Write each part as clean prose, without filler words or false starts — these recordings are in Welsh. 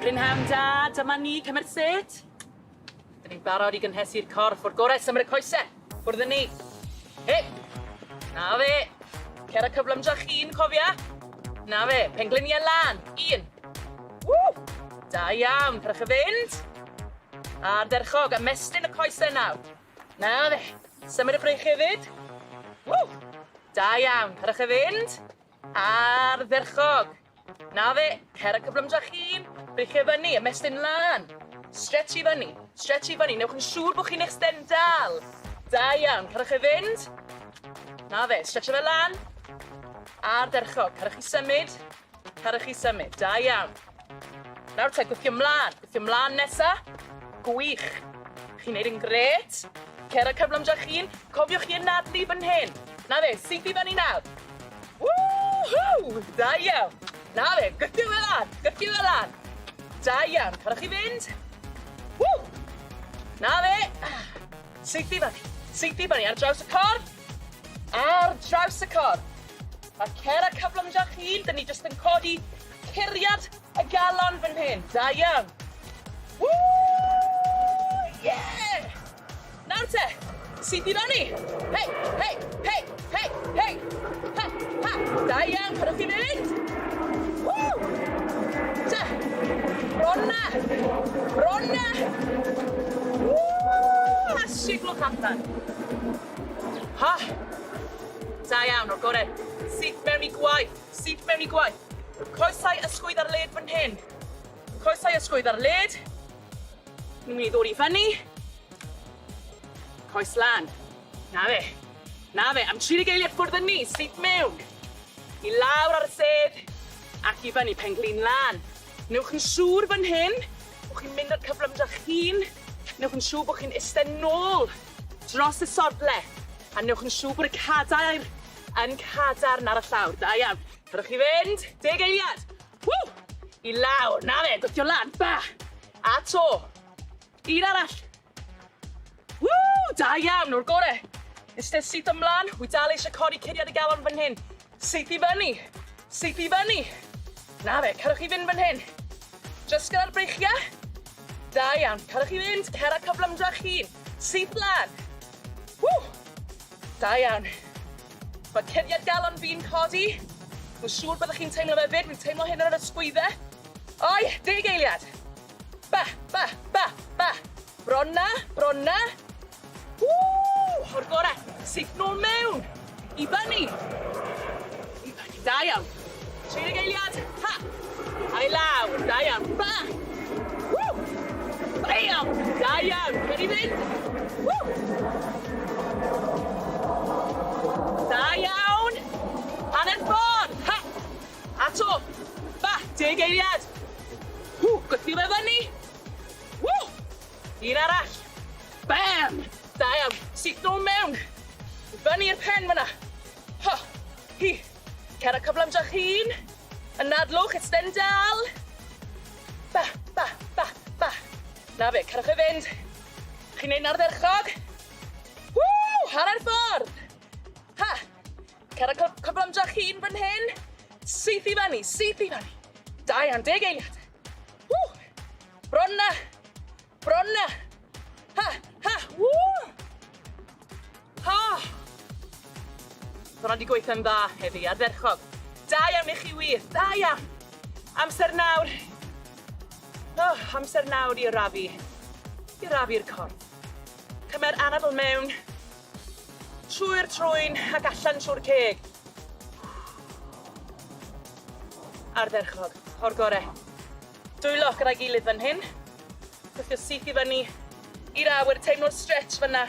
Prynhawn da, dyma ni, cymer set. Dyn ni'n barod i gynhesu'r corff o'r gorau, symud y coesau. Ffwrdd â ni. Hei! Na fe! Cer a cyflymdra chi'n cofia. Na fe, pengliniau lan. Un. Woo! Da iawn, cerwch y fynd. Ardderchog, ymestyn y coesau nawr. Na fe, symud y breichiau hefyd. Woo! Da iawn, cerwch y fynd. Ardderchog. Na fe, cer y cyflymdra chi'n, breichiau fyny, ymestyn lan. Stretch i fyny, stretch i fyny, newch yn siŵr bod chi'n eich dal. Da iawn, cerwch i fynd. Na fe, stretch fe lan. Ardderchog, cerwch i symud, cerwch i symud, da iawn. Nawr te, gwthio mlaen, gwthio mlaen nesa. Gwych. Chi'n neud yn grêt. Cer y cyflymdra chi'n, cofiwch chi anadlu fan hyn. Na fe, syth i fyny nawr. Woohoo! Da iawn. Na fe, gwthio fe lan, gwthio fe lan. Da iawn, cadwch chi fynd. Woo! Na fe. Syth i fyny, syth i fyny, ar draws y corff. Ar draws y corff. Mae cer a cyflymdra chi'n, dyn ni jyst yn codi curiad y galon fan hyn. Da iawn. Woo! Yeah! Nawr te, syth i fyny. Hei, hei, hei, hei, hei. Ha, ha. Da iawn, cadwch chi fynd. Woo! Te, bron na. Bron na. Woo! A siglwch allan. Ha! Da iawn, o'r gore. Syth mewn i gwaith, syth mewn i gwaith. Coesau ysgwydd ar led fan hyn. Coesau ysgwydd ar led. Ni'n mynd i ddod i fyny. Coes lan. Na fe. Na fe. Am 30 eiliad ffwrdd yn ni, syth mewn. I lawr ar y sedd ac i fyny, pen glin lan. Newch yn siŵr fan hyn bod chi'n mynd ar cyflymdra chi'n. Newch yn siŵr bod chi'n eistedd nôl dros y sodle a newch yn siŵr bod y cadair yn cadarn ar y llawr. Da iawn. Cadwch chi fynd. Deg eiliad. Woo! I lawr. Na fe, gwthio lan. Ba! A to. Un arall. Woo! Da iawn, o'r gore. Eistedd syth ymlaen. Wy dal eisiau codi curiad y galon fan hyn. Syth i fyny. Syth i fyny. Na fe, cadwch chi fynd fan hyn. Just gyda'r breichiau. Da iawn, cadwch chi fynd, cer a cyflymdra chi'n. Syth lan. Woo! Da iawn. Mae curiad galon fi'n codi. Dwi'n siŵr byddwch chi'n teimlo fe fyd, dwi'n teimlo hyn ar yr ysgwyddau. Oi, deg eiliad. Ba, ba, ba, ba. Bron na, bron na. Woo! O'r gorau. Syth nôl mewn. I fyny. I fyny. Da iawn. 30 eiliad. Ha! A i lawr. Da iawn. Ba! Woo! Bam! Da iawn. Cer i fynd. Woo! Da iawn. Hanner ffordd. Ha! A to. Ba! Deg eiliad. Woo! Gwthio fe fyny. Woo! Un arall. Bam! Da iawn. Syth nôl mewn. Fyny i'r pen fyna. Ho! Hi! Cer a cyflymdra'ch hun. Anadlwch, extend dal. Ba, ba, ba, ba. Na fe, cerwch i fynd. Chi'n neud yn ardderchog. Woo! Hanner ffordd. Ha! Cer a cyflymdra'ch hun fan hyn. Syth i fyny, syth i fyny. Da iawn, deg eiliad. Woo! Bron na. Bron na. Ha! Ha! Woo! Ha! Hwnna 'di gweithio'n dda heddi, ardderchog. Da iawn i chi wir, da iawn. Amser nawr. Oh, amser nawr i arafu. I arafu'r corff. Cymer anadl mewn, trwy'r trwyn ac allan trwy'r ceg. Ardderchog, o'r gore. Dwylo gyda'i gilydd fan hyn. Gwthio syth i fyny i'r awyr, teimlo'r stretch fyna.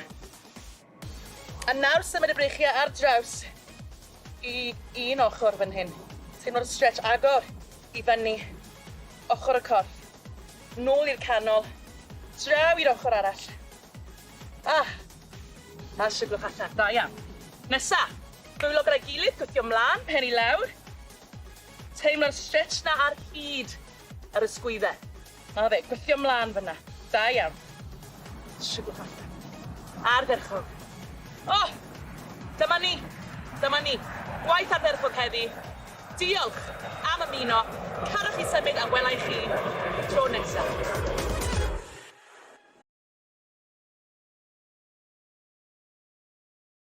A nawr symud y breichiau ar draws i un ochr fan hyn. Teimlo'r stretch agor i fyny ochr y corff. Nôl i'r canol, draw i'r ochr arall. Ah! A siglwch allan, da iawn. Nesa, dwylo gyda'i gilydd, gwthio mlaen, pen i lawr. Teimlo'r stretch 'na ar hyd yr ysgwydde. 'Na fe, gwthio mlan fynna. Da iawn. Siglwch allan. Ardderchog. O! Dyma ni. Dyma ni. Gwaith ardderchog heddi. Diolch am ymuno. Cadwch chi symud a welai chi tro nesa.